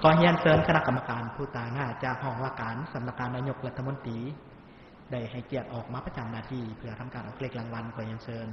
ຂໍຮຽນເຊີນຄະນະກຳມະການຜູ້ຕາງໜ້າຈາກຫ້ອງວ່າການສຳນັກງານນາຍົກລັດຖະມົນຕີ ໄດ້ໃຫ້ກຽດອອກມາປະຈຳໜ້າທີ່ເພື່ອທຳການອອກເລກລາງວັນ. ຂໍຮຽນເຊີນ.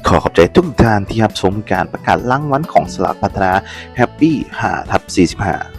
ຂໍຂອບໃຈທຸກທ່ານທີ່ຮັບຊົມການປະກາດລາງວັນຂອງສະຫຼາກພັດທະນາ Happy ຫ້າທັບສີ່ສິບຫ້າ.